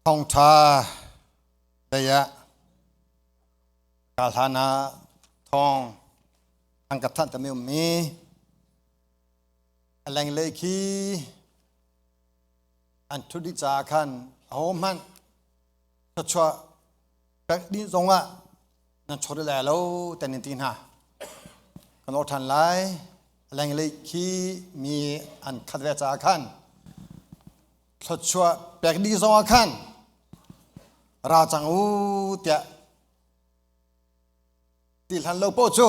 Thawngṭha lei ah kaa hlan ah thawng an ka thanh tami ummi a lenglei khi an ṭhut dih caah khan ahohmanh thluachuah pek dih zongah nan chawt lai lo ten in ti hna. Kan or ṭhan lai. A lenglei khi mi an khat ve caah khan thluachuah pek dih zongah khan ra cang u tiah ti hlan lo paoh cu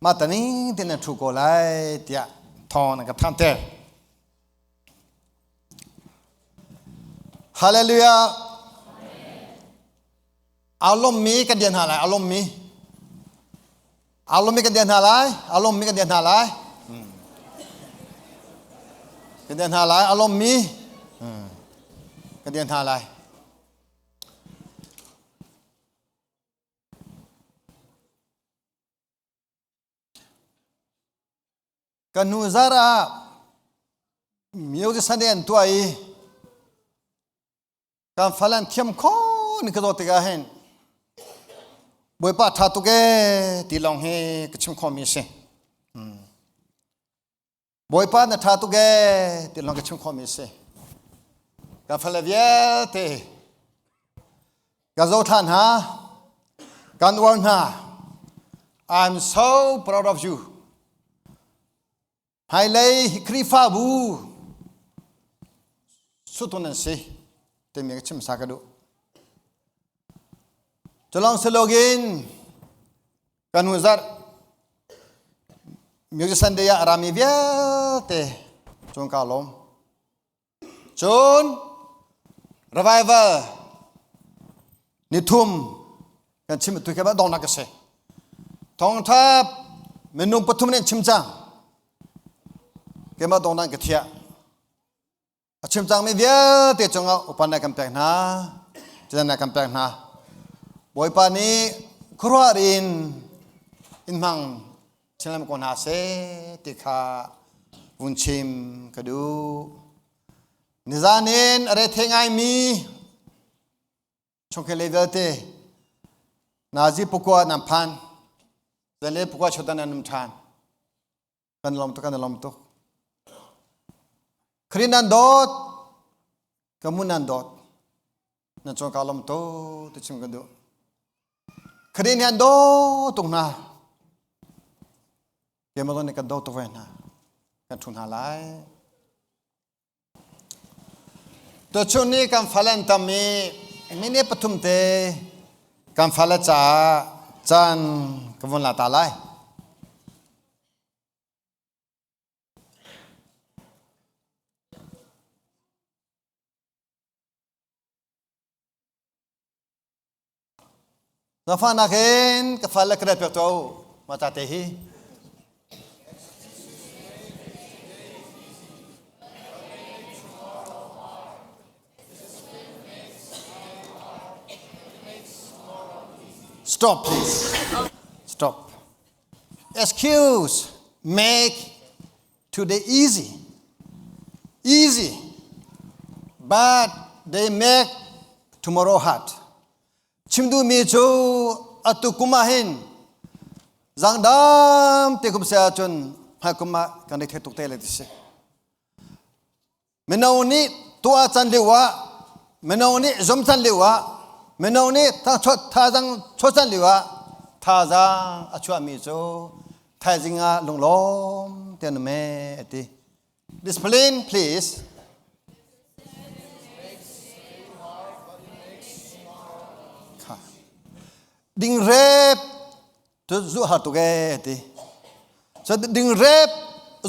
mah taning tin nan ṭhu ko lai tiah thawng nan ka thanh ter. Hallelujah. Aa lawmmi kan dian hna lai. Aa lawmmi. Aa lawmmi kan dian hna lai. Aa lawmmi kan dian hna lai. Kan dian hna lai. Aa lawmmi kan dian hna lai. Ka hnu zar ah music Sunday an tuah i kan fal an thiam kho ni ka zawt tikah hin Bawipa ṭha tuk ee ti lawng hi ka chim khawhmi a si. Bawipa na ṭha tuk ee ti lawng ka chim khawhmi a si. Ka fale vialte ka zohthla hna, kan uar hna. I'm so proud of you. Hmailei Khrihfabu sutun an si timi ka chim sa ka duh. Culong silogin kan hnu zarh Music Sunday ah rami vialte cun ka lawm. Cun revival nithum kan chim tu ke ba dongnak ka si. Thawngtha minung pathum nih chim cang. Keimah dongnak ka thiah. A chim cangmi vialte cungah upan kan pek hna. Cun kan pek hna. Bawipa nih khuaruahhar in in hmang chinlam ko hna seh ti kha vun chim ka duh. Nizan in a rethe ngaimi chungkhar lei vialte nazi pukua nan phan zan le pukua chotan nan um ṭhan. Kan lawm tuk, kan lawm tuk. Khrih nan dawt, ka mun nan dawt. Nan cung ka lawm tuk ti chim kan duh. Khrih nih an daw tuk hna. Keimah zong nih kan daw tuk ve hna. Kan ṭhu hna lai. Tuchun ni kan fale an tam i minute pathum te kan fale caah caan ka vun la ta lai. Na fa nakin ka fale ka rel piak tuah u mah ca te hi. Stop please. Stop. Excuse make today easy. Easy. But they make tomorrow hard. Chim duhmi cu atu kum ah hin zangdam te kum se ahcun hmaikum ah kan i thei tuk te le ti si. Mino nih tuah can lio ah mino nih zum can lio ah mino nih thazang chuah can lio ah thazang a chuahmi cu thaizing ah lunglawm te an um ee a ti. Discipline please. Dingrep cu zu har tuk ee ti. So dingrep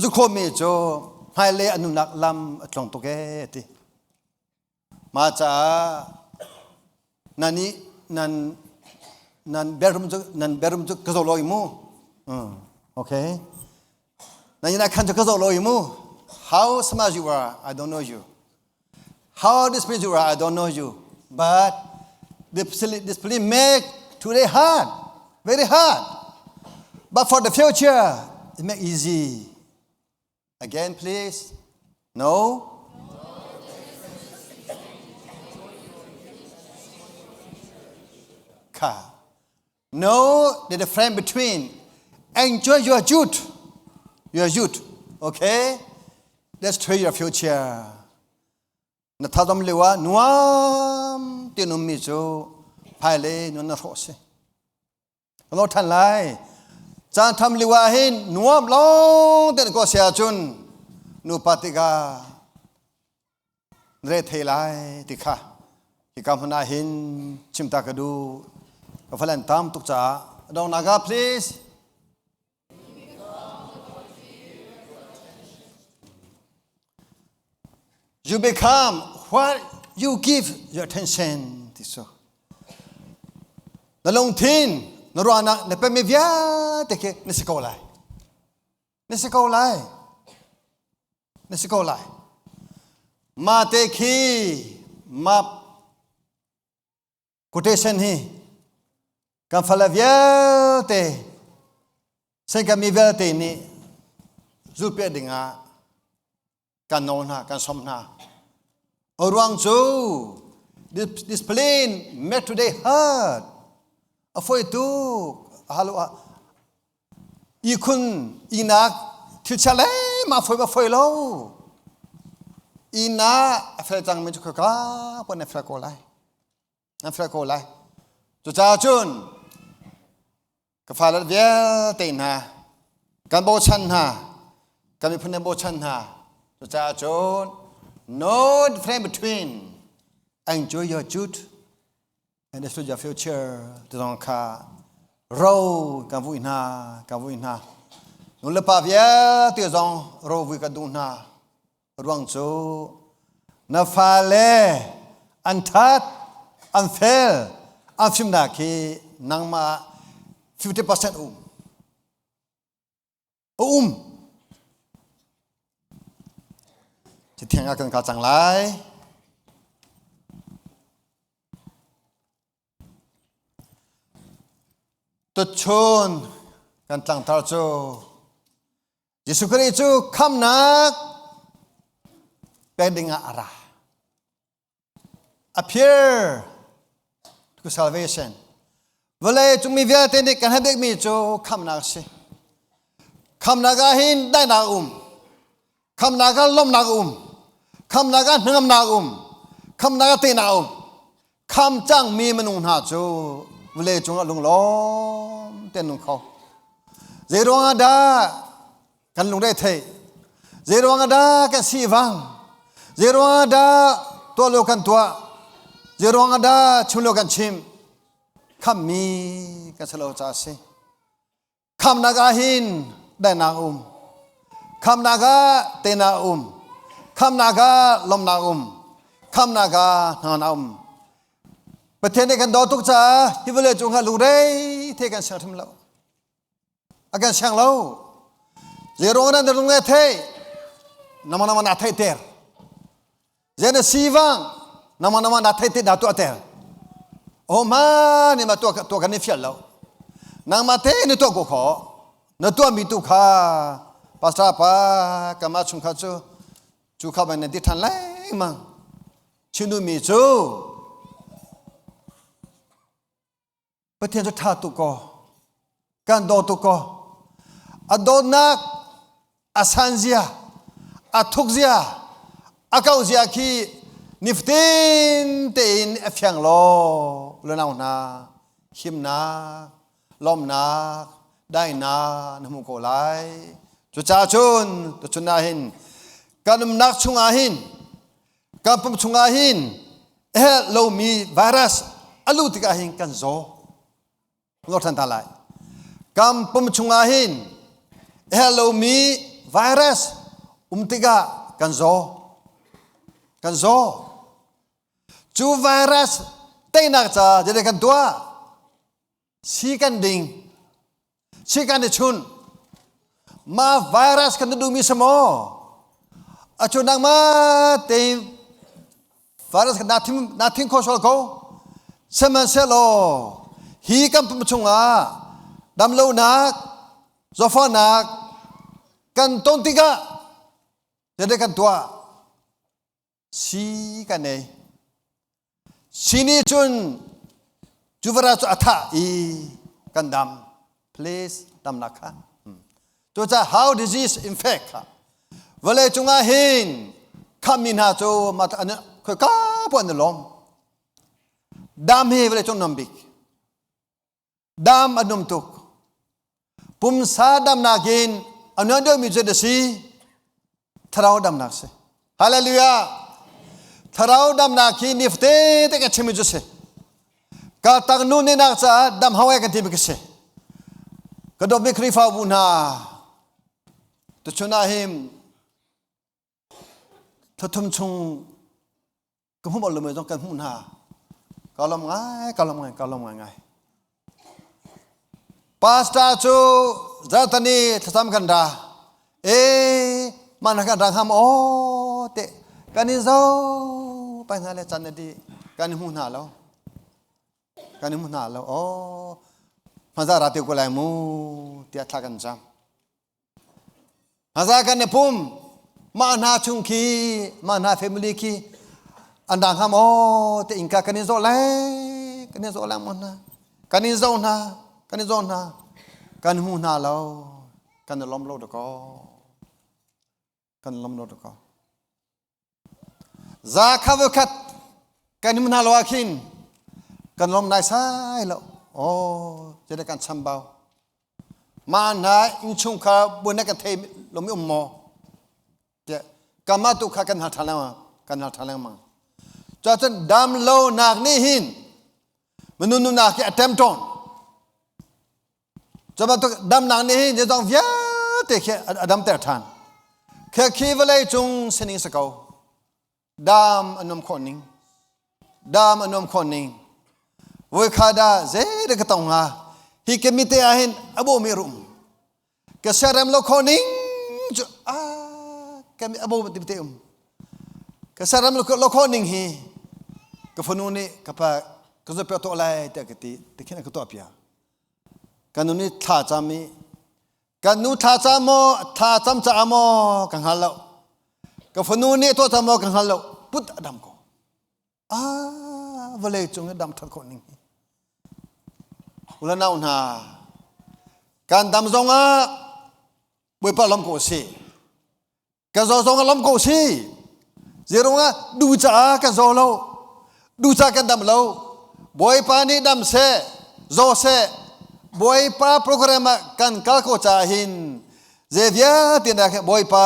zu khomi cu hmailei a nunnak lam a tlong tuk ee ti. Mah caah nan i nan nan bedroom cu nan bedroom cu ka zoh lo i mu. Okay. Nan inn ah khan cu ka zoh lo i mu. How smart you are, I don't know you. How disciplined you are, I don't know you. But discipline, discipline make today hard, very hard. But for the future, it make easy. Again, please. No. Tikha know the difference between enjoy your youth your youth okay destroy your future na thadom lewa nuam ti num mi cu phaile nun na hrawh si lo than lai caan tham liwa hin nuam long ten ko sia cun nupa tika re thei lai ti kha hi ka hmun ah hin chimta ka du ka falan tam tuk caah dong naga please You become what you give your attention ti cu. Na lungthin, na ruahnak, na pemi vialte khi na si ko lai. Na si ko lai. Na si ko lai. Ma te khi ma quotation hi kan fale vialte sengkami vialte nih zulpiah dingah kan nawl hna kan som hna a ruang cu discipline made today hard a foi tuk halo Ihkhun ihnak thilchia le mah foi ma foi lo. Inn ah a fel cangmi cu khaka pon an fel ko lai. An fel ko lai. Cucaah cun ka fale vialte hna kan bochan hna kan miphun kan bochan hna cucaah cun no difference between enjoy your youth and the your future ti zong kha ro kan vui hna kan vui hna nu le pa vialte zong ro vui kan duh hna ruang cu na fale an that an fel an fimnak hi nangmah 50% um a um Cathiang ah kan kal cang lai. Tuchun kan tlangtar cu Jesuh Khrih cu khamnak pek dingah a ra. Appear to salvation. Vawlei cung mi vialte nih kan herh mi cu khamnak a si. Khamnak ah hin daihnak um. Khamnak ah lawmhnak um. Khamnak ah hnangamnak um. Khamnak ah tehnak um. Kham cang mi minung hna cu vawlei cung ah lunglawm ten nung kho. Zei ruang ah dah kan lungre theih zeiruang ah dah kan sivang zeiruang ah dah tuah lo kan tuah zeiruang ah dah chim lo kan chim khammi kan si lo ca si khamnak ah hin daihnak um khamnak ah tenak um khamnak ah lawmnak um khamnak ah hna um Pathian nih kan daw tuk caah hi vawlei cung ah lungrei the kan siang hrim lo a kan siang lo zeiruang nan lung le thei nama nama na thei ter zei na sivang nama nama na thei te na tuah ter o ma ni ma tuah tuah kan ni fial lo nangmah te ni tuah ko kho na tuah mi tu kha pastor pa kama chung kha cu cu kha ban nan ti than lengmang chinu mi cu Pathian cu ṭha tuk kaw kan daw tuk kaw a dawtnak a san zia a thuk zia a kau zia khi nifatin tein a fiang law lunau hna himnak lawmnak daihnak na hmu ko lai cucaah cun tuchun ah hin kan umnak chungah hin kan pum chungah hin a lomi virus a luh tikah hin kan zaw ngor than ta lai kan pum chungah hin a lomi virus um tikah kan zaw kan zaw cu virus teinak ca jadi kan tuah si kan ding si kan i chun ma virus kan duhmi si maw a cu nangma te virus na thim na thing kho sual ko sihmanhsehlaw hi kan pum chungah damlonak zawfahnak kan ton tikah zeidah kan tuah Si kan ei. Si nih cun Cu vara cu a thah i kan dam. Please damnak kha. Cucaah how disease infect kha vawlei cungah hin khammi hna cu khoi ka puan an lawm. Dam hi vawlei cung nam bik. Dam a num tuk. Pumsa damnak in a nuan deuhmi cu a si thlarau damnak si. Hallelujah! Thlarau damnak hi nifate te ka chimmi cu si. Ka tak nu nih nak caah dam hau ai kan ti mi ka si. Ka dawtmi Khrihfabu hna, tuchun ah hin thla chung ka hmuh bal lomi zong kan hmuh hna ka lawm ngai ka lawm ngai ka lawm ngai ngai pastor cu zartani thlacam kan ra e man kan ra ngam o te kan in zo pai hna le chan di kan hmu hna lo kan hmu hna lo o hmaza ra te ko lai mu tiah thla kan cam Haza kan i pum mah hna chung khi mah hna family khi an dang hnga maw te innka kan i zawh lai kan i zawh leng maw hna kan i zoh hna kan i zoh hna kan hmu hna lo kan i lawm lo dakaw kan lawm lo dakaw Za kha voikhat kan um hna lo ah khin kan lawm naisai lo. Oh, zeidah kan chambau. Mah hna innchungkhar buan na kan thei lomi um maw? Tiah kanmah tu kha kan hal ṭhan lengmang, kan hal ṭhan lengmang. Cuahcun dam lonak nih hin minung nunnak hi a ṭemṭawn. Cu bantuk damnak nih hin zeizong vialte khi a damter ṭhan. Khi vawlei cung sining si ko. Dam a nuam khawh ning. Dam a nuam khawh ning. Voikha dah zeidah ka tong hnga? Hi ka mite ah hin a bawmi rum. Ka siarem lo khawh ning cu ah ka mi a bawmi te um. Ka siarem lo khawh ning hi ka fanu nih ka pa ka zawt tuah lai tiah ka ti tikhin a ka tuah piak. Kan nu nih thla cam i kan nu thla cam maw thla cam caah maw ka hngal lo. Ka fanu nih tuah cam maw ka hngal lo. Put a dam ko. Ah vawlei cung i dam ṭhan khawh ning hi. Ulanau hna kan dam zongah Bawipa lawm ko sih. Ka zaw zong a lawm ko si. Zeirungah du caah kan zaw lo. Du ca kan dam lo. Bawipa nih dam seh, zaw seh. Bawipa program ah kan kal ko caah hin zei vialte na Bawipa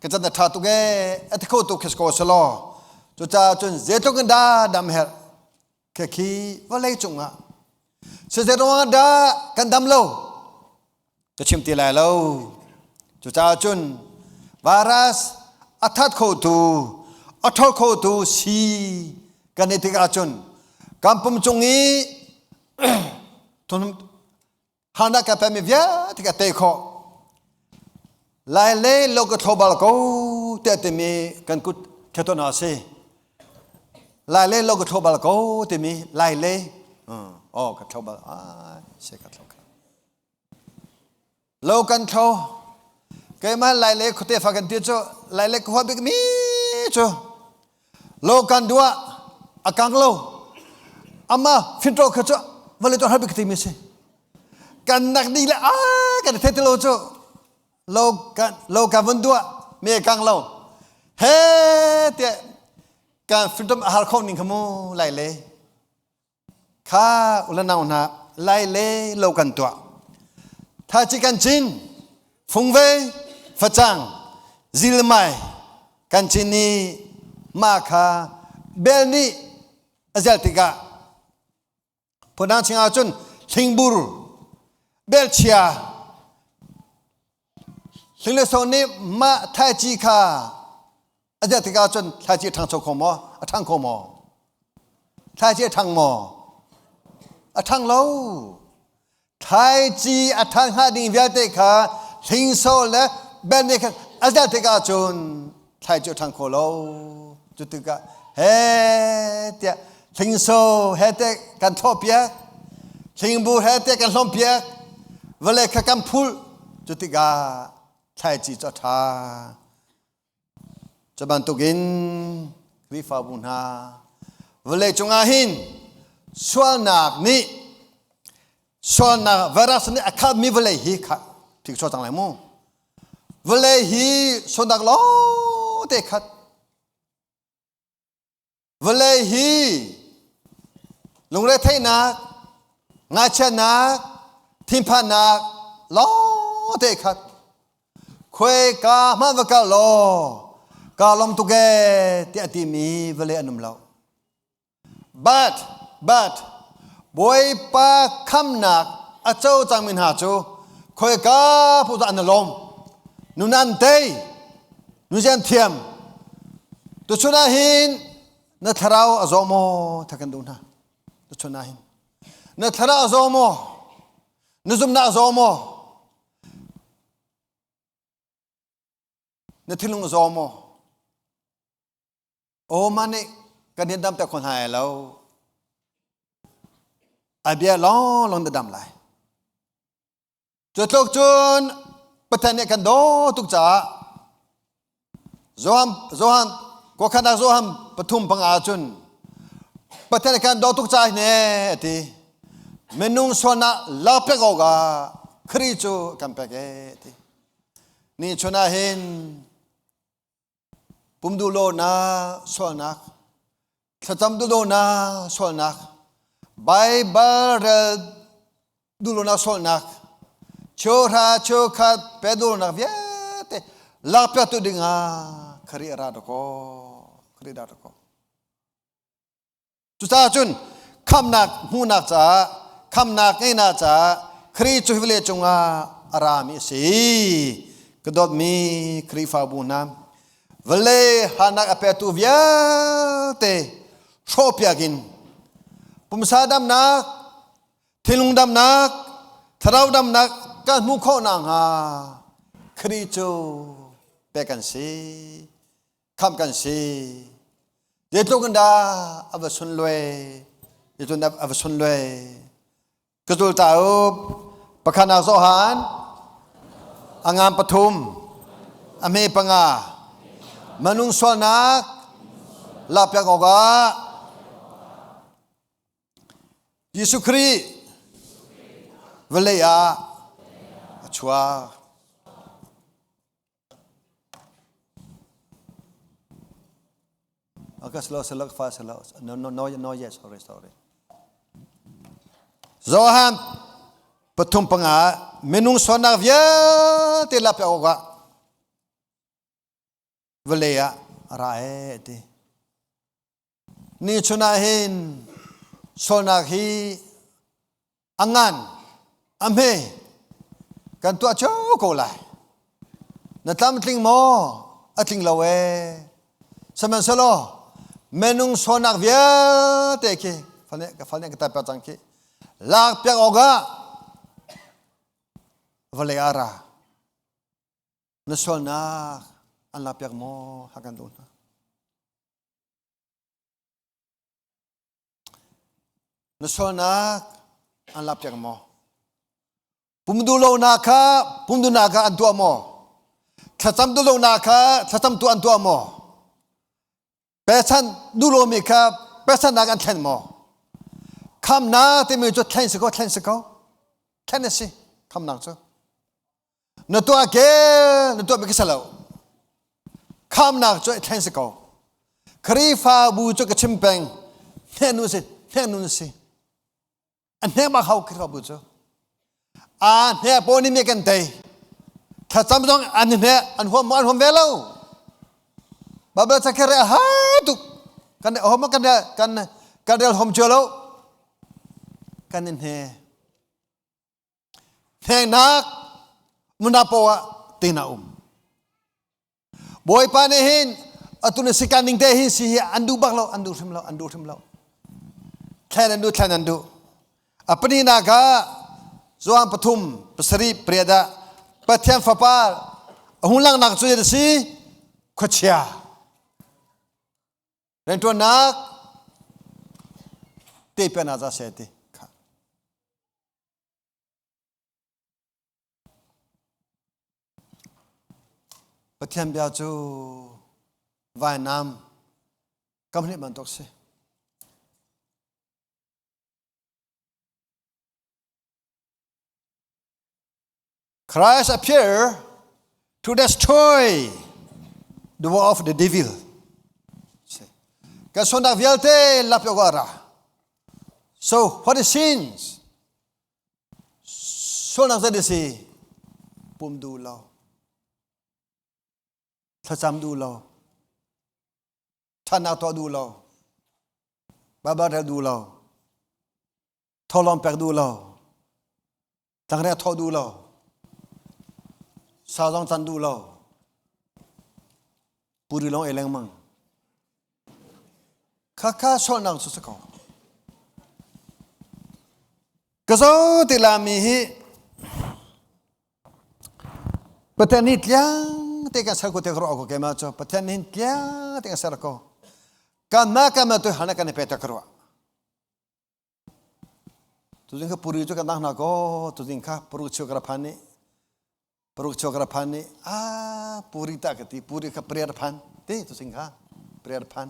ka can na ṭha tuk ee a ti kho tuk khi ko selaw. Cucaah cun zeitluk in dah dam herh khi vawlei cungah siseh ruangah dah kan dam lo ka chim ti lai lo cucaah cun virus a that khotu a ṭhol khotu si kan i tikah cun kan pum cung i harnak kan pemi vialte ka tei khawh lai le lo ka thlo bal ko tiah timi kan kut kheton a si lai le lo ka thlo bal ko timi lai le oh ka thlo bal ai se ka thlo lo kan thlo keimah lai le khuate fa kan ti cu lai le ka hua bik mi cu Lo kan duah a kang lo. Ama fintro kha cu vale to har bik ti mi si. Kan nak di le a kan the ti lo cu lo kan lo kan vun duah me kang lo. He te kan freedom a har kho ning kha mu lai le. Kha ulanau hna lai le lo kan tuah. Thaci kan cin, fungve, facang, zilmai kan cin i mah kha bel nih a zel tikah phundang ching ahcun hlingbur, belchia, hling le so nih mah thaci kha A ziah tikah cun thlaici a ṭhangcho kho maw? A ṭhang kho maw? Thlaici a ṭhang maw? A ṭhang lo. Thlaici a ṭhan hnga ding vialte kha hlingso le bel nih khan a ziah tikah cun thlaici a ṭhang kho lo. Cu tikah he tiah hlingso he te kan thlawhpiak, hlingbu he te kan hlawmpiak, vawlei kha kan phulh. Cu tikah thlaici cu a ṭha. Cu bantukin Khrihfabu hna vawlei cungah hin Sualnak nih sualnak virus nih a khalmi vawlei hi kha thik sual cang lai mu. Vawlei hi sualnak lawng te khat. Vawlei hi lungretheihnak, ngaihchiatnak, thinphannak lawng te khat. Khuaika hmanh va kal law kaa lawm tuk ee tiah a timi vawlei an um lo. But, but, Bawipa khamnak a co cangmi hna cu khoika paoh dah an i lawm. Nun an tei, nuzian thiam. Tuchun ah hin na thlarau a zaw maw tha kan duh hna. Tuchun ah hin na thlarau a zaw maw? Na zumhnak a zaw maw? Na thinlung a zaw maw? Aw mah nih kan in damter kho hna lai lo. A bia lawnglawng na dam lai. Cu tluk cun Pathian nih kan daw tuk caah Johan Johan kuakhanak Johan 3:5 cun Pathian nih kan daw tuk caah ne a ti. Minung sualnak lakpiak awkah Khrih cu kan pek e a ti. Ni chun ah hin Pum duhlonak sualnak, thlacam duhlonak sualnak, Baibal rel duhlonak sualnak, cheuhra cheukhat pe duhlonak vialte lakpiaktu dingah Khrih ra dakaw, Khrih ra dakaw. Cucaah cun khamnak hmuhnak caah khamnak ngeihnak caah Khrih cu hi vawlei cungah a rami a si. Ka dawtmi Khrihfabu hna, vawlei harnak a petu vialte hrawhpiak in pumsa damnak, thinlung damnak, thlarau damnak kan hmuh khawh nakhnga Khrih cu pek kan si. Khamh kan si. Zeitluk in dah a va sunluai, zeitluk in dah a va sunluai. Ka zul ta u, pakhatnak Johan, a ngan pathum, a hme panga, manung sualnak lakpiak awkah Jesuh Khrih vawlei ah a chuak. Okay, slow, slow, fast, slow. No, no, no, no, yes, sorry, sorry. Johan 3:5 minung sualnak vialte lak piak awkah vawlei ah a ra ee ti. Ni chun ah hin sualnak hi a ngan a hme kan tuah cio ko lai. Na tlamtling maw? A tling lo ee. Sihmanhsehlaw minung sualnak vialte khi ka fal nih ka type cang khi lak piak awkah vawlei ah ra. Na sualnak an lak piak maw? Ha kan duh hna. Na sualnak an lakpiak maw? Pum duhlonak kha pum duhnak kha an tuah maw? Thlacam duhlonak kha thlacam tu an tuah maw? Pechan duhlomi kha pechannak an thlen maw? Khamnak timi cu thlen si ko, thlen si ko. Thlen a si, khamnak cu. Na tuah ke na tuah mi ka si lo. Khamnak cu thlen si ko. Khrihfabu cu ka chim peng. Hne nu si, hne nu si. A hne bak hau Khrihfabu cu. A hne paw nih mi kan tei. Thlacam zong an hne an huam an huam ve lo. Bible ca khere a har tuk. Kan hom kan kan kan rel hom cio lo. Kan in hne. Hneknak muna poah tin a um. Bawipa nih hin atu na sikan ning te hi si hi an duh bak lo, an duh hrim lo, an duh hrim lo. Thlen an duh, thlen an duh. A pahnihnak ah Johan 3, 7 pariat ah Pathian Fapa a hung langhnak cu a si khuachia. Rianṭuannak te pian ah za se ti. Pathian bia cu vainam kam hnih bantuk si. Christ appear to destroy the work of the devil. Ka sualnak vialte lap awk ah ra. So what is sins? Sualnak zei si? Pum duh lo. Thlacam duh lo. Ṭhatnak tuah duh lo. Baibal rel duh lo. Tholawm pek duh lo. Tlangrek thawh duh lo. Sa zong can duh lo. Puri lawng ei lengmang. Khakha sualnak cu si ko. Ka zo ti lami hi Pathian nih tliang te kan ser ko te ka ruah ko keimah cu Pathian nih tliang te kan ser ko. Kanmah kanmah tu hana kan i pe te ka ruah. Tuzing kha puri cu kan dang hna kaw tuzing kha paruk cheu ka ra phan nih paruk cheu ka ra phan nih ah puri ta ka ti puri kha prayer phan ti tuzing kha prayer phan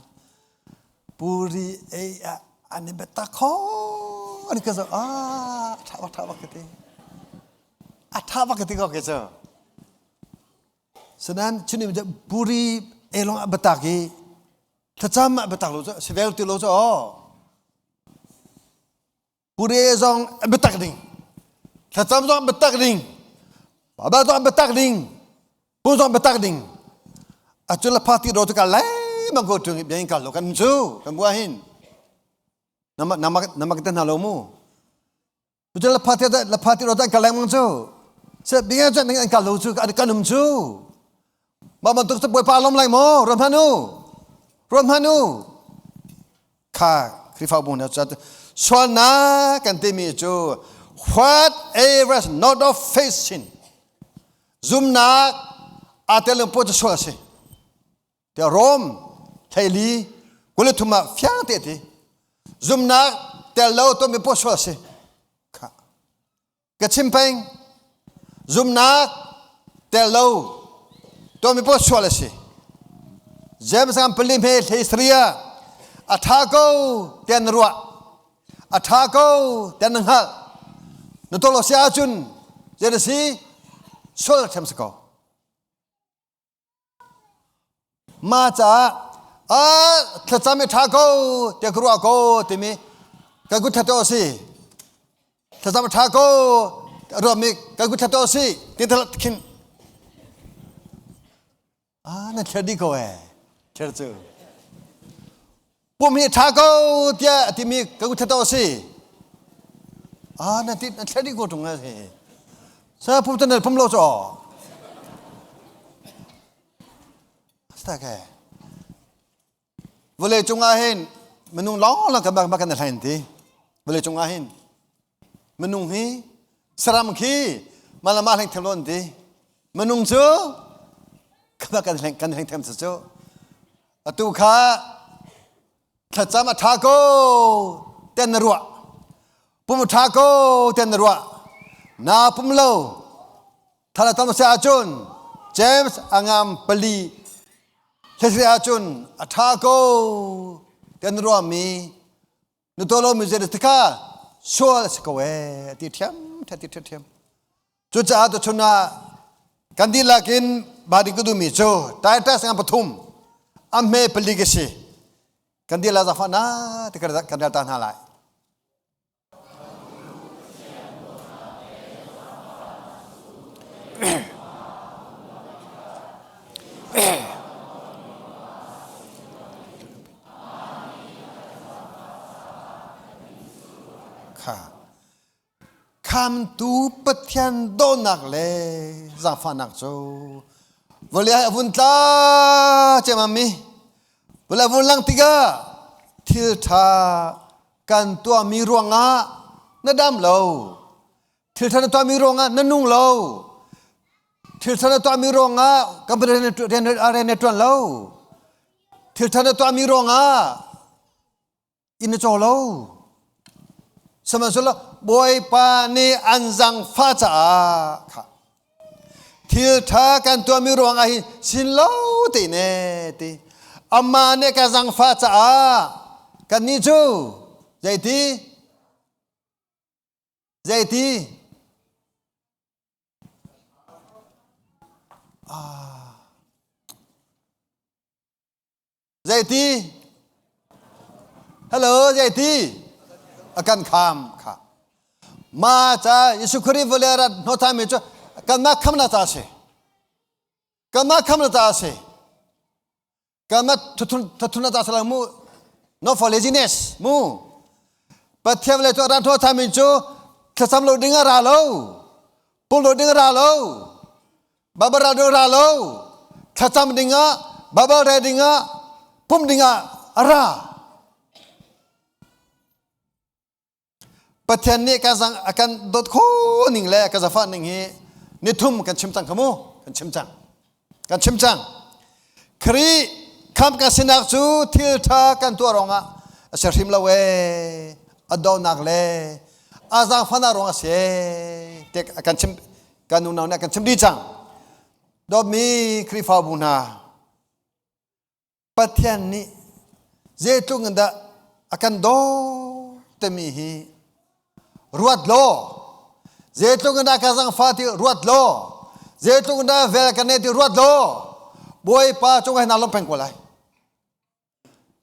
puri ei ah an i biatak kho an ka zo ah tha bak tha bak ka ti a tha bak ka ti ko ke cu sanan chunim puri ei long a biatak i thlacam ah biatak lo cu si vel ti lo cu aw Pure zong biatak ding thlacam zong biatak ding baba zong biatak ding pu zong biatak ding acu la party ro tu ka lai mang ko tung biang kal lo kan cu kan bua hin nama nama nama kita na lo mu tu la party la party ro ta ka lai mang cu se biang cu an kal lo cu kan um cu Mah bantuk cu Bawipa lawm lai maw? Ruat hmanh u. Ruat hmanh u. Kha Khrihfabu hna cu sualnak kan timi cu whatever is not of faith sin. Zumnak aa tel lo poh cu sual a si. Tiah Rom theili 23 ah fiang te ti. Zumnak tel lo tuahmi poh sual a si. Kha. Ka chim peng zumnak tel lo tuahmi poh sual a si. James ngam pali hme hlei saria a tha ko tiah na ruah a tha ko tiah na hngalh na tuah lo si ahcun zei na si sual thiam si ko. Mah caah a thlacam i ṭha ko tiah ka ruah ko timi ka kut thla a si. Thlacam a ṭha ko ruahmi ka kut thla a si ti khin ah na thler dih ko ee thler cu pum hi ṭha ko tiah a timi ka kut thla a si. Ah na ti na thler dih ko ṭung a si. Sa pum cu na pum lo cu. Vawlei cungah hin minung lawng kan bak kan hlain ti. Vawlei cungah hin minung hi saram khi malama hleng them lo an ti. Minung cu kan hleng kan hleng them cu. Atu kha thlacam a ṭha ko ten na ruah. Pum a ṭha ko ten na ruah. Na pum lo Thal a tam si ahcun James a ngam pali hlesri ahcun a ṭha ko ti an ruahmi nu to lomi zei tikha sual a si ko ee a ti ṭhiam a ti ṭhiam. Cucaah tuchun ah kan dihlak in badi ka duhmi cu Titus ngan pathum a hme pali ka si. Kan dihlak zaangfah na ti kan rel ta hna lai. Khamtu Pathian dawtnak le zaangfahnak cu vawlei ah a vun tla ciammam i vawlei a vun lang tikah thil ṭha kan tuahmi ruangah na dam lo thil ṭha na tuahmi ruangah na nung lo thil ṭha na tuahmi ruangah company rian na ṭuan lo thil ṭha na tuahmi ruangah inn na caw lo sihmanhsehlaw Bawipa nih an zangfah caah kha thil ṭha kan tuahmi ruangah hin sin lo te ne ti amah nih ka zangfah caah kannih cu zeiti zeiti Ah. Zeiti? Hello, zeiti? A kan kham kha. Ma ca Jesuh Khrih vawlei rat hnawhthan mi cu kanmah khamnak ca a si. Kanmah khamnak ca a si. Kanmah thuthun ca a si lo mu. Not for laziness mu. Pathian vawlei cu a rat hnawhthan mi cu thlacam lo ding a ra lo. Pum lo ding a ra lo. Baibal ral ding ra lo. Thlacam dingah, Baibal rel dingah, pum dingah a ra. Pathian nih kan a kan dawt kho ning le ka zafah ning hi nithum kan chim cang kha mu. Kan chim cang. Kan chim cang. Khrih khamh kan sinak cu thil ṭha kan tuah ruangah a si hrim lo ee. A donak le a zaangfahnak ruangah a si ee. Tiah a kan chim kan unau nih a kan chim dih cang. Dawtmi Khrihfabu hna, Pathian nih zeitluk in dah a kan daw timi hi ruat law, zeitluk in dah ka zangfah ti ruat law, zeitluk in dah vel kan nei ti ruat law, Bawipa cungah hin naa lawm peng ko lai.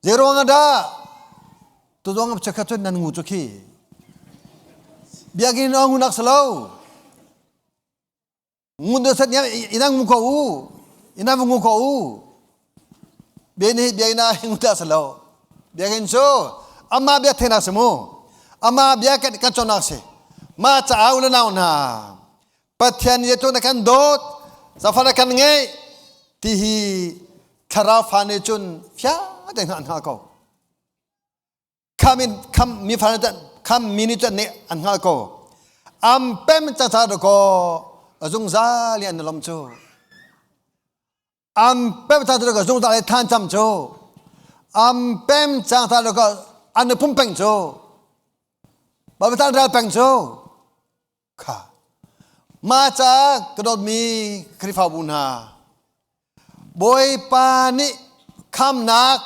Zeiruang ah dah tuzuang chiakhat cun nan ngu cu khi biakinn in ngu nak si lo ngu do sat ina ngu ko u ina ngu ko u biakinn biakinn ah ngu ta si lo biakinn cu ama bia thenak si mu ama bia kan kan cawnnak si ma ca au le nau hna Pathian nih na kan dawt zafar na kan ngeih ti hi thlarau fa nih cun fiang tein an hngal ko kham in kham mi fa nih kham mi nih cun nih an hngal ko am pem ca ca ko zungzal in an lom cu am pem ca ko zungzal in than cam cu am pem cang ta ko an pum peng cu Babitan ral peng cu Kha. Mah caah ka dawtmi Khrihfabu hna, Bawipa nih khamnak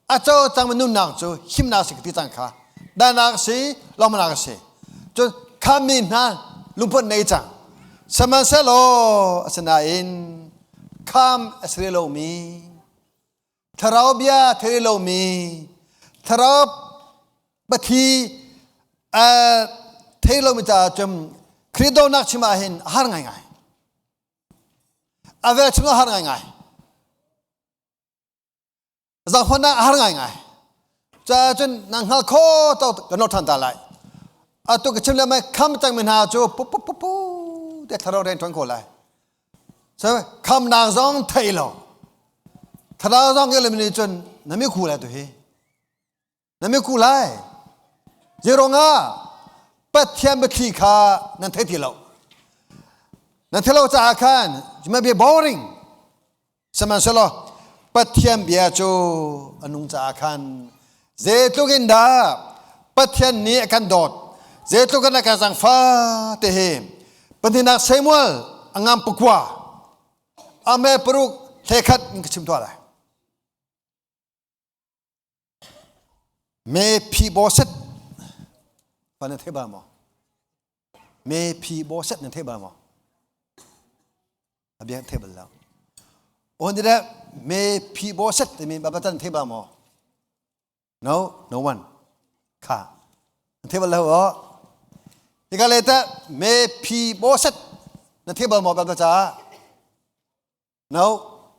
a co cangmi nunnak cu himnak si ka ti cang kha. Danak si, lawmhnak a si. Cun khammi hna lungput nei cang. Sihmanhsehlaw asinain kham a si lomi thlarau bia thei lomi thlarau pathi a thei lomi caah cun Khrih dawtnak chim ah hin a har ngaingai. A vel chim a har ngaingai. Zaangfahnak a har ngaingai. Caah cun nang hngal kho to kan nor ṭhan ta lai. Atu ka chim le mai kham cangmi hna cu pu pu pu pu te thlarau rian ṭuan ko lai. So khamnak zong thei lo. Thlarau zong ke nih cun na mi khu lai tu hi. Na mi ku lai. Zeiruangah Pathian biathli kha nan thei ti lo. Nan thei lo caah khan you might be boring. Sihmanhsehlaw Pathian bia cu a nung caah khan zeitluk in dah Pathian nih a kan dawt, zeitluk in a kan zaangfah ti hi pahnihnak Samuel a ngam pakua ame paruk hlekhat in ka chim tuah lai. Mephibosheth pa nan thei bal maw? Mephibosheth nan thei bal maw? A bia thei bal lo. On dire Mephibosheth timi baba tan thei bal maw? No, no one. Kha. Nan thei bal lo o. Hika le ta Mephibosheth na thei bal maw baba ca? No,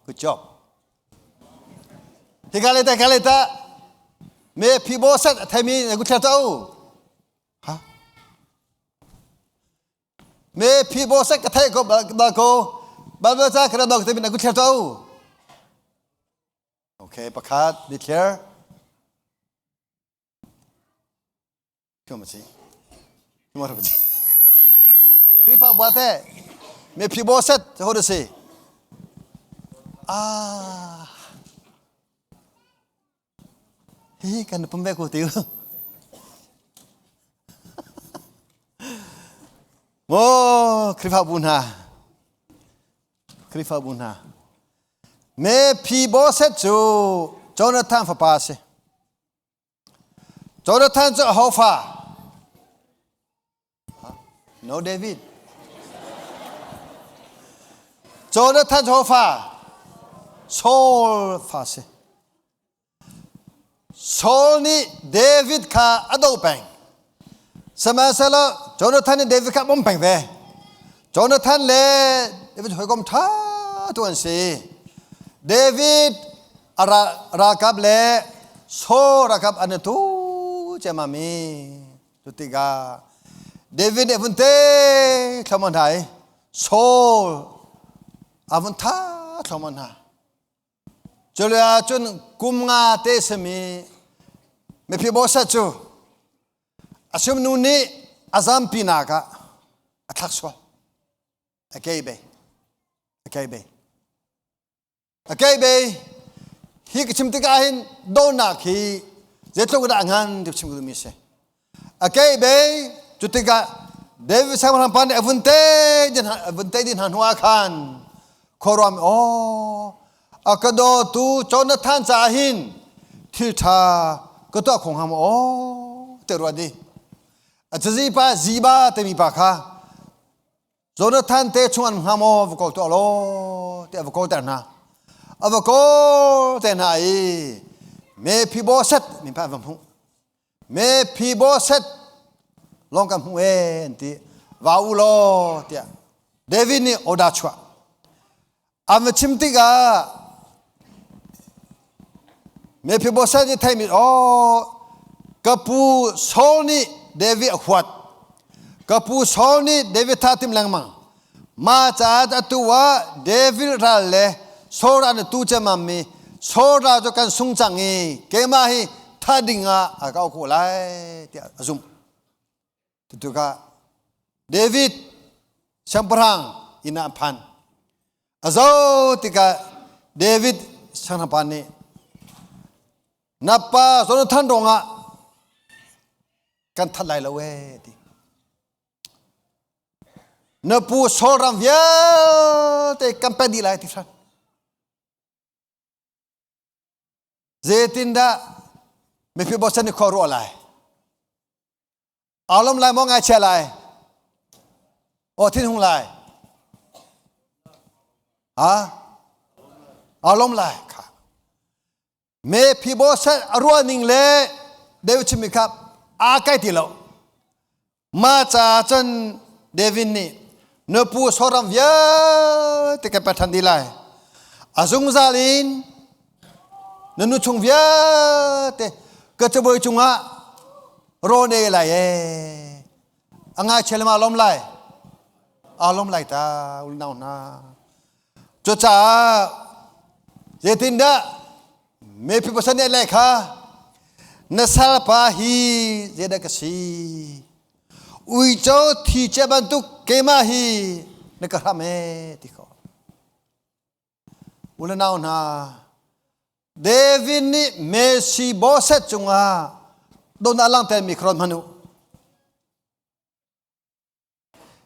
good job. Hika le ta, hika le ta. Me Mephibosheth a theimi na gut ta u. Ha? Me Mephibosheth ka thei ko ba ko. Bible ca ka dok te na gut ta u. Okay, pakhat ni clear. Khrihfabu ah teh Mephibosheth ho dah si? Ah. Hi kan pum ve ko ti. Maw Khrihfabu hna. Khrihfabu hna. Mephibosheth cu Jonathan fapa a si. Jonathan cu aho fa? No David. Jonathan cu fa Saul fa si. Saul nih David kha a doh peng. Sihmanhsehlaw Jonathan nih David kha a bawmh peng ve. Jonathan le David hawikom ṭha tu an si. David a ralkap le Saul ralkap an i tu ciammam i cu tikah David nih a vun te thluahmah hna i Saul a vun tha thluahmah hna. Culio cun kum nga te simi Mephibosheth cu a sumnu nih a zampinak ah a thlak sual. A kei bei. A kei bei. A kei bei. Hi ka chim tikah hin donak hi zeitluk dah ngan ti chim ka duhmi a si. A kei bei cu tikah David siangpahrang pa nih a vun te din a vun te dih hna hnu ah khan khuaruam aw a ka dawtu Jonathan caah hin thil ṭha ka tuah kho hnga maw aw ti ruat i a cazi pa Ziba timi pa kha Jonathan te chung an hnga maw va kawl tuah law tiah va kawlter hna. A va kawl te hna i Mephibosheth min pa an va hmuh. Mephibosheth lawng kan hmuh ee an ti. Va u law tiah David nih order chuah. An va chim tikah Mephibosheth nih theimi aw ka pu Saul nih David a huat. Ka pu Saul nih David tha tim lengmang. Ma caah atu ah David ral le Saul ral na tu cemam mi Saul ral cu kan sung cang i keimah hi tha ding ah a ka ko lai tiah a zumh. Tutukah David siangpahrang inn ah a phan. A zo tikah David siangpahrang pa nih na pa Jonathan ruangah kan that lai lo ee ti. Na pu Saul ram vialte kan pek dih lai ti hran. Zeitindah Mephibosheth nih khua ruah lai? Aa lawm lai maw ngaichia lai? Aw thinhung lai? Ha? Aa lawm lai kha. Mephibosheth a ruah ning le David chimmi kha aa kai ti lo. Mah caah cun David nih na pu Soram vialte ka pek ṭhan dih lai. A zungzal in na nu chung vialte ka cabuai cungah rawn ei lai ee. A ngaichia le ma lawm lai? Aa lawm lai ta unau hna. Cucaah zeitindah Mephibosheth nih a leh kha na salpa hi zeidah ka si? Uico thi cia bantuk keimah hi na ka hram ee ti ko. U le nau hna, David nih Mephibosheth cungah dawtnak a langhtermi kha ruat hmanh u.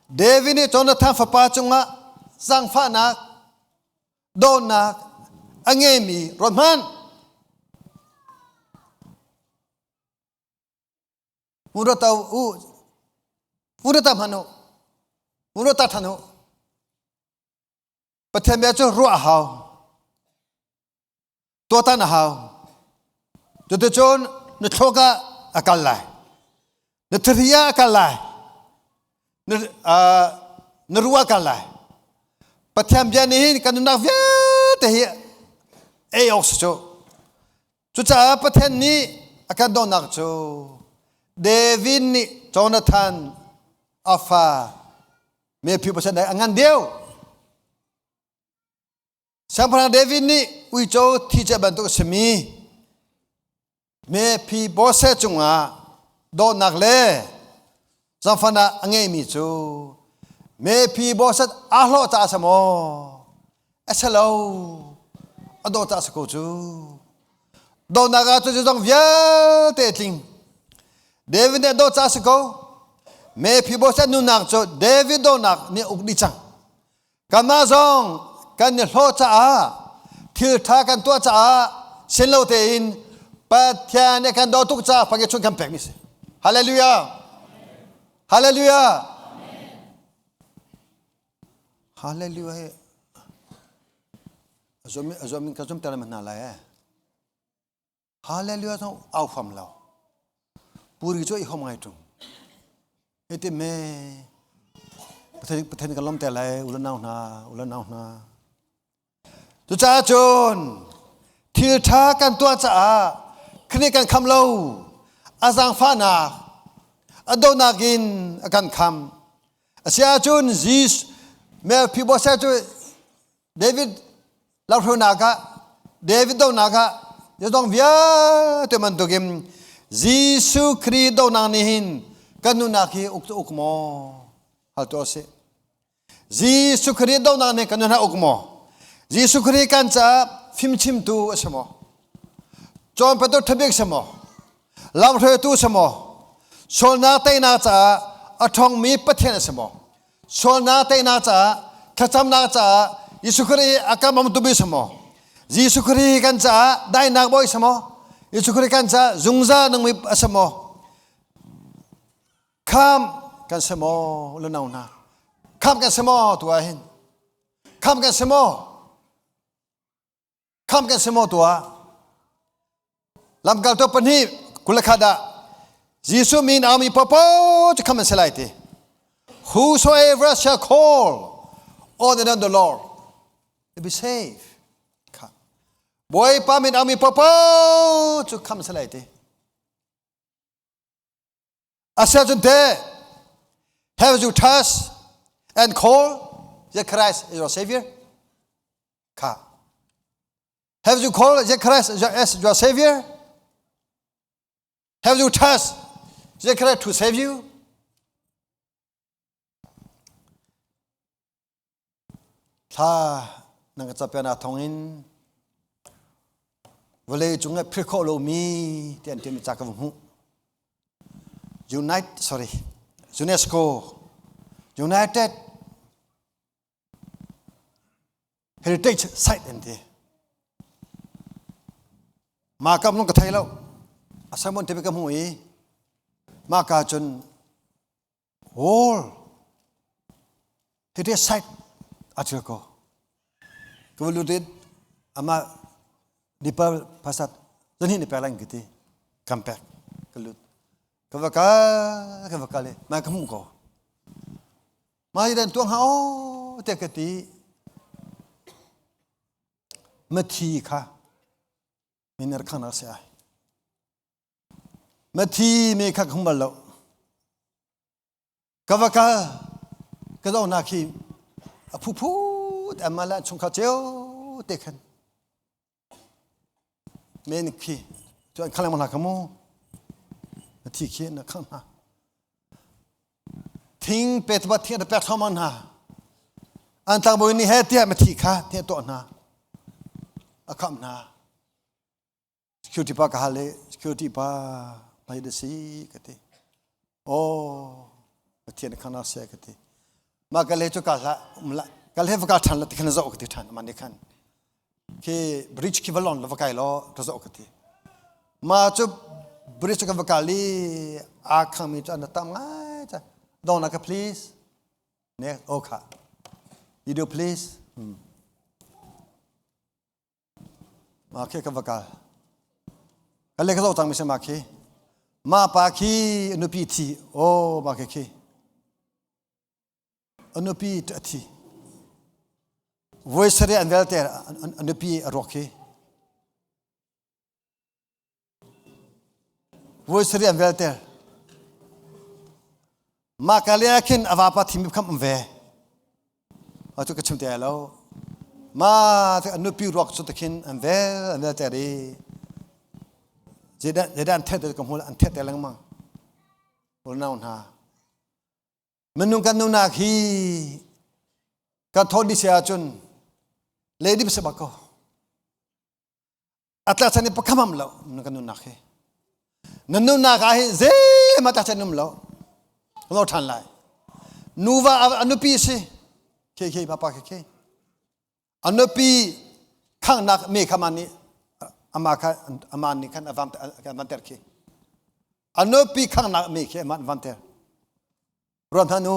David nih Jonathan fapa cungah zaangfahnak, dawtnak a ngeimi ruat hmanh. Hmun u, hmun hmanh u, hmun than u. Pathian bia cu ruah a hau. Tuahtan a hau. Cuticun na thluak ah a kal lai. Na thari ah a kal lai. Na, uh, na ruah a kal lai. Pathian bia nih hin kan nunnak vialte hi ei awk si cu. Cucaah Pathian nih a kan dawtnak cu David nih Jonathan a fa Mephibosheth a ngan deuh. Siangpahrang David nih uico thi cia bantuk a simi Mephibosheth cungah dawtnak le zaangfahnak a ngeimi cu Mephibosheth aa hlawh caah a si maw? A si lo. A dawh caah a si ko cu. Dawtnak ah cu zong vialte a tling. David nih a dawt caah a si ko. Mephibosheth nunnak cu David dawtnak nih a uk dih cang. Kanmah zong kan i hlawh caah thil ṭha kan tuah caah sin lo tein Pathian nih kan dawt tuk caah pangit chung kan pekmi si. Hallelujah. Hallelujah. Hallelujah. A zuam ka zum ter hna lai eh. Hallelujah zong au fam lo. Puri cu i hom ngai tung. Hiti me Pathian Pathian kan lom te lai ulan nau hna ulan nau hna. Cucaah cun thil ṭha kan tuah caah Khrih kan kham lo. A zaangfahnak a dawtnak in a kan kham. Asiahcun Jesus Mephibosheth cu David lamhruainak ah David dohnak ah zeizong vialte bantukin Jesuh Khrih dohnak nih hin kan nunnak hi uk uk maw hal tuah sih. Jesuh Khrih dohnak nih kan nunnak uk maw? Jesuh Khrih kan caah fimchimtu a si maw? Cawnpiaktu ṭhabik si maw? Lamhruaitu si maw? Sualnak teinak caah a ṭhawngmi Pathian a si maw? Sualnak teinak caah thlacamnak caah Jesuh Khrih a kan bawmtu bik si maw? Jesuh Khrih kan caah daihnak bawi si maw? Jesuh Khrih kan caah zungzal nungmi a si maw? Kham kan si maw lunau hna? Kham kan si maw tu ah hin? Kham kan si maw? Kham kan si maw tuah? Lamkaltu pahnih 21 ah Jesuh min aumi popo cu kham an si lai ti. Whosoever shall call on the name of the Lord will be saved. Kha. Bawipa min aumi popo cu kham an si lai ti. Asiahcun teh, have you trust and call the Christ as your Savior? Kha. Have you called the Christ as your Savior? Have you trust the Christ to save you? Thla nan ka capian thawngin vawlei cung ah philh khawh lomi ti an timi ca ka va hmuh. Unite, sorry, UNESCO, United Heritage Site an ti. Mah kam lung ka thei lo. A sermon te ka hmuh i mah ka cun Wall. Tete site a thil ko. Ka lutin ama nipal pasat zani ni pek lang kiti kam pek ka lut. Ka va ka ka va kale ma ka hmu ko. Ma dan tuang ha o te ka ti mathi kha miner khang na se ai. Mathi me kha ka hmu bal lo. Ka va kal ka zohnak khi a phuphu amma le chungkhar cio te khan men khi cu an khang lengmang hna kha mu thi khi na khang hna thing pe ba thing pek thluahmah hna an tlangbawi nih he tiah mathi kha tiah tuah hna a khamh hna Security pa ka hal i security pa pei da si ka ti. Oh, Pathian khana se ka ti. Ma ka le chu ka hla um la ka le va ka than la ti khan zo ka ti than ma ni khan. Khi bridge khi valon la va kai lo ta zo ka ti. Ma chu bridge ka va kali a khang mi chu an tam ngai cha. Dong na ka please. Ne o kha. You do please. Hmm. Mah khi ka va kal. Ka le ka zoh cang mi si mah khi. Mah pa khi a nupi thi. Oh, mah khi khi. A nupi a thi. Voi sarih an velte a nupi a ruak khi. Voi sarih an velter. Mah ka le ah khin a vapa thim kham um ve. Atu ka chim te lo. Ma a nupi ruak cu khin an vel an velter i zeidah zeidah an thet ka hmu an thet te lengmang. Unau hna. Minung kan nunak hi kan thawt dih si ahcun lady si bak ko. A tlakchan i pakhamam lo na kan nunnak hi. Na nunnak ah hin zeihmanh tlakchan um lo. Lo ṭhan lai. Nuva a nupi si. Khe khe papa khe khe. A nupi khangnak me kha man nih ama kha ama nih khan a vam a van ter khi. A nupi khangnak me khi ama van ter. Ruam hna nu.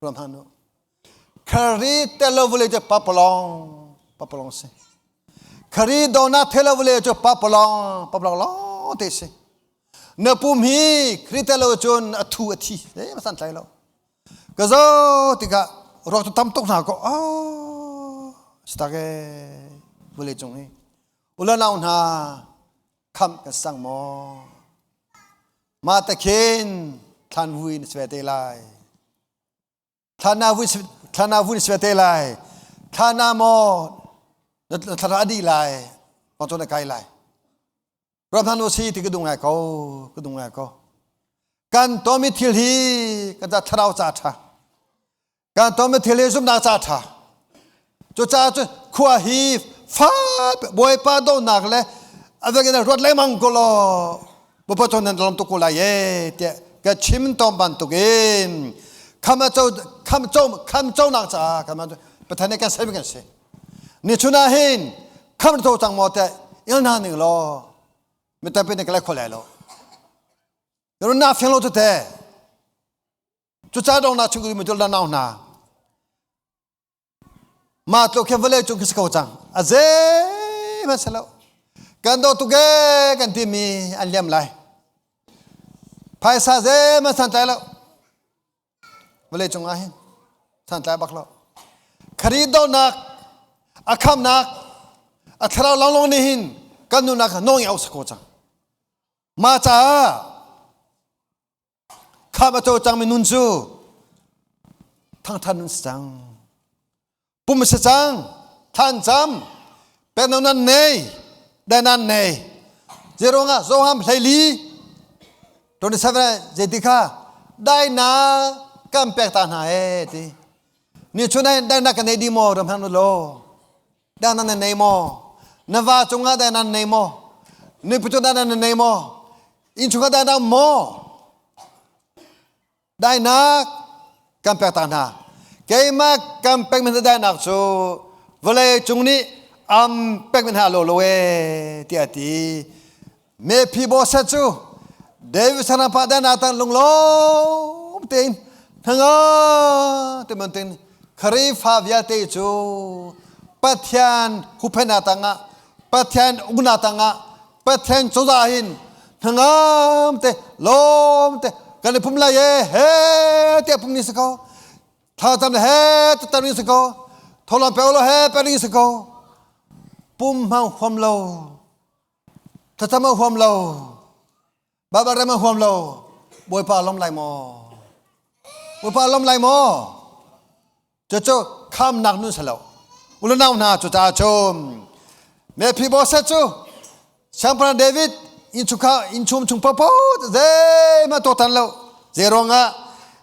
Ruam hna nu. Khari telo vule te papalong. Papalong si. Khari dona thelo vale cu papalong papalong long te si. Na pum hi Kri telo cun a thu a thi. Eh ma san tlai lo. Ka zo tikah ruak tu tam tuk hna ko. Oh, stak e vale cung hi. Ulanau hna khamh kan sang maw? Mah ta khin thlan vui na si ve te lai. Thlan vui thlan vui na si ve te lai. Thlan ah maw na thla a dih lai. Kong cu na kai lai. Ram hna si ti ka duh ngai ko, ka duh ngai ko. Kan tomi thil hi kan ca thlarau ca ṭha. Kan tomi thil hi zumhnak ca ṭha. Cucaah cun khua hi fa Bawipa dawtnak le a vek in ruat lengmang ko law Bawipa cu nan lawm tuk ko lai e tiah ka chim tawn bantukin kham a co kham co kham conak caah kham Pathian nih kan ser kan si. Ni chun ah hin kham to cang maw tiah il hna ning law mi tampi nih ka lai kho lai lo. Na fiang lo tu te. Cucaah dongnak chung mi dul nau hna. Mah tluk khin vawlei cung khi si ko cang. A zeihmanh si lo. Kan daw tuk ee kan timi an liam lai. Phaisa zeihmanh santlai lo. Vawlei cung ah hin santlai bak lo. Khari donak, a khamnak, a thlarau lawnglawng nih hin kan nunnak nawng i au sa ko cang. Mah caah Khamh a cawcangmi nun cu thangṭhat nun si cang. Pum a si cang, thla an cam, pekno nan nei, dai nan nei. Zeiruangah Johan 14 27 zeiti kha dainak kan pek ta hna ee ti. Ni chun ah dainak kan nei dih maw ram hang law? Dainak nan nei maw? Na va cungah dainak nan nei maw? Nupi cungah dainak nan nei maw? Innchungkhar dainak maw? Dainak kan pek ta hna. Keimah kan pekmi hna dainak cu vawlei cung nih am pekmi hna lo lo e tiah a ti. Mephibosheth cu David sanapa dainak tang lunglawm tein hnangam te bantukin Khrihfa vialte cu Pathian huhphenhnak tangah Pathian uknak tangah Pathian cozah hin hnangam te lawm te kan i pum lai e he tiah pum ni si ko thlacam le he tatar ni si ko tholam pe lo he pe ni si ko pum hmang huam lo thlacam huam lo Baibal rem huam lo Bawipa lom lai maw Bawipa lom lai maw Cucu khamnak nun si lo. Ulanau hna cucaah cun Mephibosheth cu Siangpahrang David innchungkhar innchung chung paohpaoh zeihmanh tuaktan lo. Zeiruangah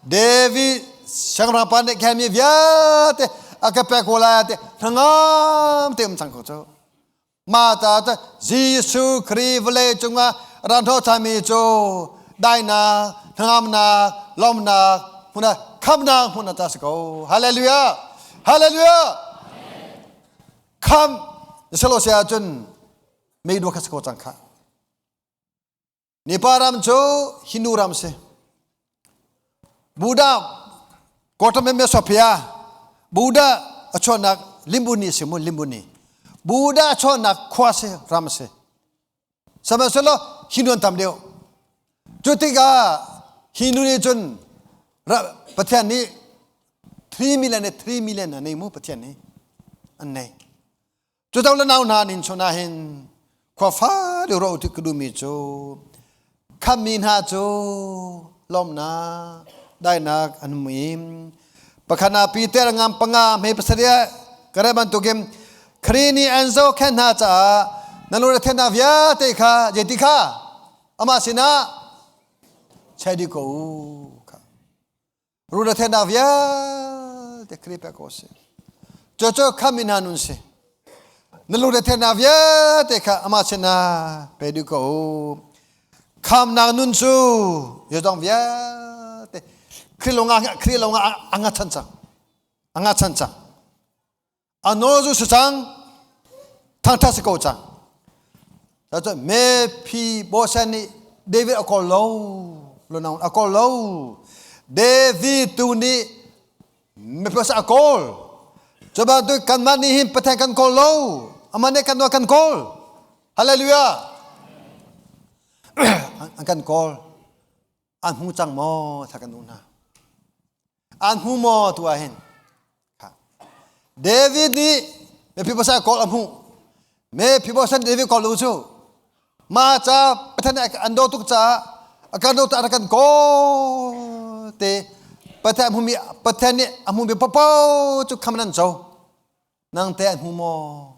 David siangpahrang pa nih khan mi vialte a ka pek ko lai te hnangam te um cang ko cu. Mah ta Jesuh Khrih vawlei cungah ran hnawhchami cu dainak, hnangamnak, lawmnak, hmun ah khamnak hmun ah ta si ko. Hallelujah! Hallelujah! Kham selo si ahcun mei dua kha si ko cang kha. Nipa ram cu Hindu ram si. Buddha Gautama Sophia Buddha a chuahnak Limbuni si mu Limbuni. Buddha a chuahnak khua si ram si. Sihmanhsehlaw Hindu an tam deuh. Cu tikah Hindu nih cun Pathian nih 3 million le 3 million a nei mu Pathian nih an nei. Cu le nau hna nin chun ah hin khua fa deuh ro ti ka duhmi cu khammi hna cu lawmnak dainak an hmu i pakhat ah Peter ngam panga hme pasarih ka re bantukin Khrih nih an zohkhenh hna caah nan lungre theihnak vialte kha zeiti kha amah sinah chia dih ko u kha Runathenak vialte Khrih pek ko si. Cucu kham in hna nun si. Na lungrethenak vialte kha amah sinah pe dih ko u. Khamnak nun cu yodong vialte Khrih lungah Khrih lungah a ngachan cang. A ngachan cang. A nawl zu si cang. Thangthat si ko cang. Cucu Mephibosheth nih David a kawl lo. Lo a kawl lo. David tu nih Mephibosheth a kawl. Cu bantuk kanmah nih hin Pathian kan kawl lo. Amah nih kan kan kawl. Hallelujah. An kan kawl. An hmu cang maw tha kan duh hna. An hmu maw tu ah hin. David nih Mephibosheth kawl a hmuh. Mephibosheth David kawl lu cu ma ca Pathian an daw tuk caah a kan daw caah kan kawl te Pathian hmumi Pathian nih a hmumi popo cu kham nan co. Nang te an hmu maw?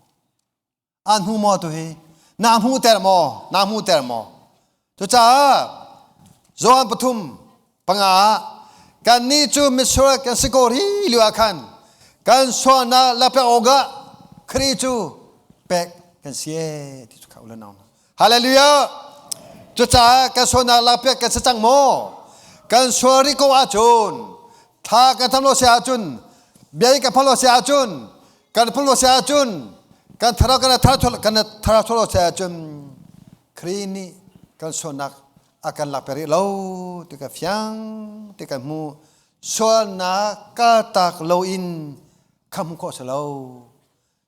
An hmu maw tu hi? Na hmu ter maw? Na hmu ter maw? Cucaah Johan 3:5 ah kannih cu misual kan si ko ri lio ah khan kan sualnak lakpiak awkah Khrih cu pek kan si ee ti cu kha u le nau hna. Hallelujah! Cucaah kan sualnak lakpiak kan si cang maw? Kan sual rih ko ahcun thla kan tham lo si ahcun bia i kan phal lo si ahcun kan phul lo si ahcun kan thlarau kan thar kan thlarau lo si ahcun Khrih nih kan sualnak a kan lak rih lo ti ka fiang ti kan hmu. Sualnak kaltak loin kha hmu khawh si lo.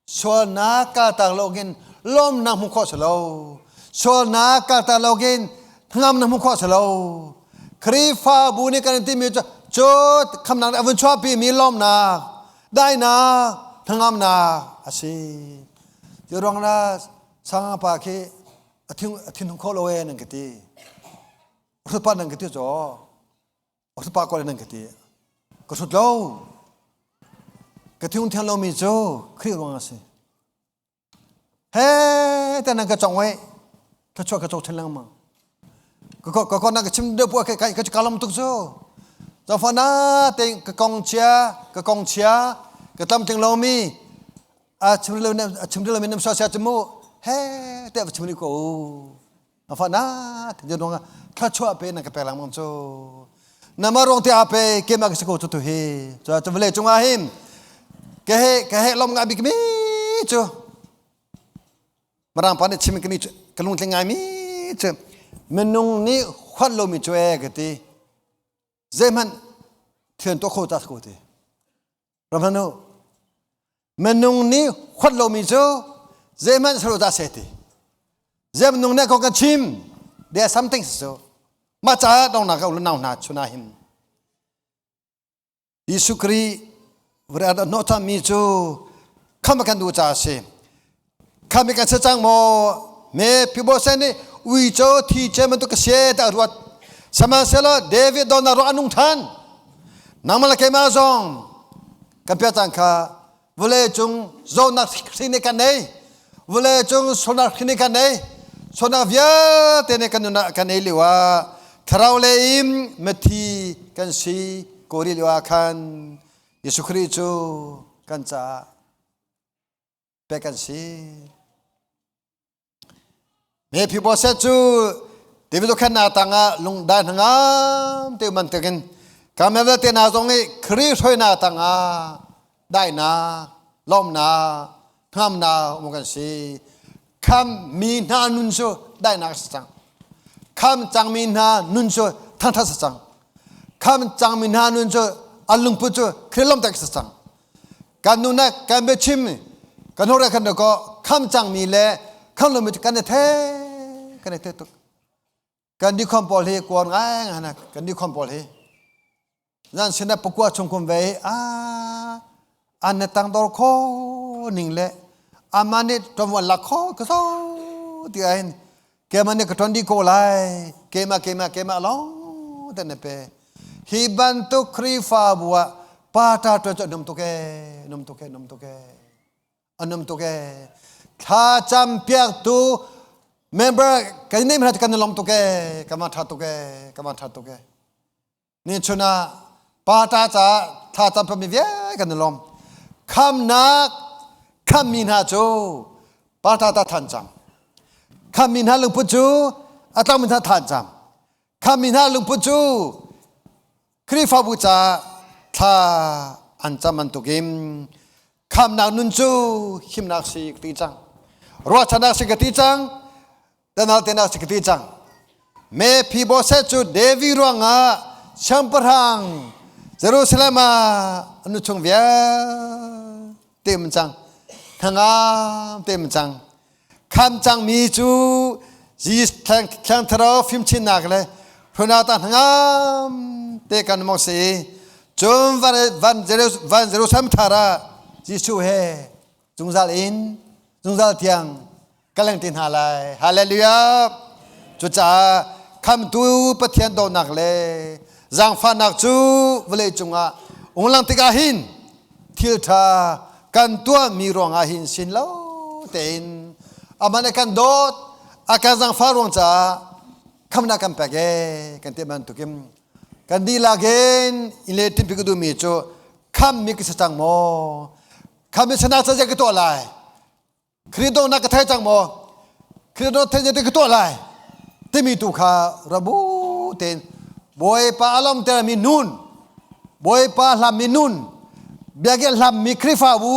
Sualnak kaltak loin lawmnak hmu khawh si lo. Sualnak kaltak loin hngamnak hmu khawh si lo. Khrihfabu nih kan timi cu cu khamnak a vun chuahpi mi lawmnak, daihnak, hnangamnak a si. Cu ruang la sang pa khi a thin hung kho lo e nan ka ti. Hrut pa nan ka ti caw. Hrut pa ko nan ka ti. Ka hrut lo. Ka thiung thiang lomi cu Khrih ruang a si. He te nan ka cong wei. Ka chuah ka cok ṭhen lengmang. Ka ko ka ko na ka chim deuh puah ka ka ka lom tuk cu. Zafa na te ka kong chia ka kong chia ka tam tling lomi a chim lo a chim lo mi nam sa sia chu mu he te va chim ni ko. A fa na te dong thla chuah pe na ka pek lengmang cu. Na ma rong te a pe ke ma ka si ko chu tu hi. Chu chu vle chungah hin ke he ke he lom nga bik mi cu Mirang pa nih chim ka mi ka lungtling ngai mi cu minung nih huat lomi cu e ka ti. Zeihmanh thian tuah kho ta ko ti. Ramhanu minung nih huat lomi cu zeihmanh salo ta se ti. Zei minung nih ko kan chim there are something so mah caah dongnak ka nau hna chuna him. Jesuh Khrih vawlei ah hnawh thanmi cu khamh a kan duh caah a si. Khamh kan si cang maw? Mephibosheth nih uico thi ce bantuk ka si tiah a ruat. Sihmanhsehlaw David don ah ruah a nung ṭhan. Nangmah le keimah zong kan piah cang kha vawlei cung zawtnak hri nih kan ei. Vawlei cung sualnak hri nih kan ei. Sualnak vialte nih kan nun ah kan ei lio ah thlarau lei in mithi kan si ko rih lio ah khan Jesuh Khrih cu kan caah pek kan si. Mephibosheth cu David khannak tangah lungdai hnangam te man tekin kamel vialte hna zong nih Khrih hruainak tangah daihnak, lawmnak, hngamnak um kan si. Kham mi hna nun cu daihnak si cang. Kham cangmi hna nun cu thangthat si cang. Kham cangmi hna nun cu an lungput cu Khrih lawmhter si cang. Kan nunak kan biachim kan hore kan ko kham cangmi le kham lomi kan i the kan i the tuk. Kan dikhom pawl hi kuan ngai ngai kan dikhom pawl hi zan sinah pakua chung kum ve a an na tang dor kho ning le ama nih tonwan lak kho ka so ti ah hin keimah nih ka ton dih ko lai keimah keimah keimah lawng te na pe hi bantuk Khrihfabu ah pa ta ṭuan cu a num tuk ee num tuk ee num tuk ee a num tuk ee thla cam piaktu member kan nih hmanh kan i lawm tuk ee kan van ṭha tuk ee kan van ṭha tuk ee Ni chun ah pa ta caah thla cam mi vialte kan i lawm. Khamnak khammi hna cu pa ta ta than cam. Khammi hna lungput cu a tlangmi hna than cam. Khammi hna lungput cu Khrihfabu caah thla an cam bantukin khamnak nun cu himnak si ka ti cang. Ruahchannak si ka ti cang. Tanal te nak si ka ti cang. Mephibosheth cu David ruangah siangpahrang Jerusalem ah a nu chung vialte. Tem cang. Hnangam tem cang. Kham cangmi cu Jesus Thiang Thlarau fimchinnak le hrunata hnangam te kan mong si. Cun van van Jerusalem thar ah Jesuh he zungzal in zungzal tiang ka leng ti hna lai. Hallelujah. Cucaah khamtu Pathian dawtnak le zaangfahnak cu vawlei cungah unglang tikah hin thil ṭha kan tuahmi ruangah hin sin lo tein amah nih kan dawt a kan zaangfah ruang caah khamnak kan pek ee kan ti bantukin kan dihlak in in le timpi ka duhmi cu khammi ka si cang maw khammi sanak ca ka tuah lai Khrih dawtnak ka thei cang maw? Khrih dawt thei te ka tuah lai timi tu kha rabu tein Bawipa a lawmtermi nun Bawipa hlammi nun biakinn hlammi Khrihfabu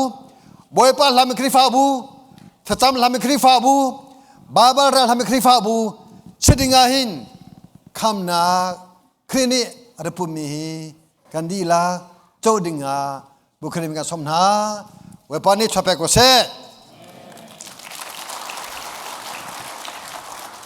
Bawipa hlammi Khrihfabu thlacam hlammi Khrihfabu Baibal rel hlammi Khrihfabu si ding ah hin khamnak Khrih nih a rak pummi hi kan dihlak co ding ah Bukhari kan som hna. Bawipa nih thapek ko seh.